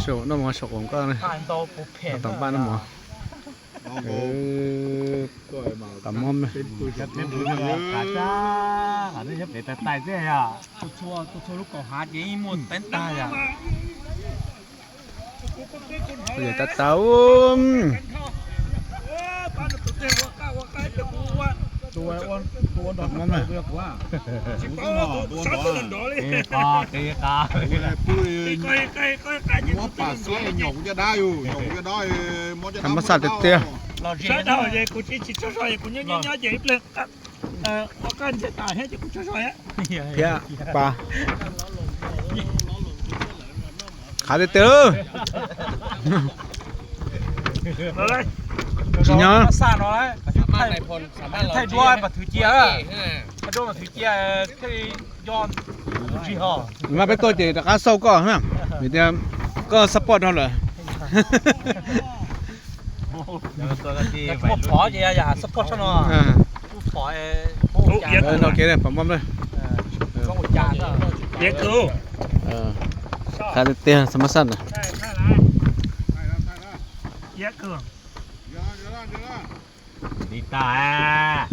Saum no mov saum qoom koj ne. Tom paj no mov. Tom mob me. Tus txhua lub kaum hav ces yeej muaj teeb tag yom. Tab tau. Tham mas xaj tiag tiag. Thiab pa, qab tiag tiag. Tsis nyob. Mas peb tuaj ces rov qab xauj koj na, vim tias koj support dhau lawm. Qab tiag tiag, tham mas xaj na. Li tag.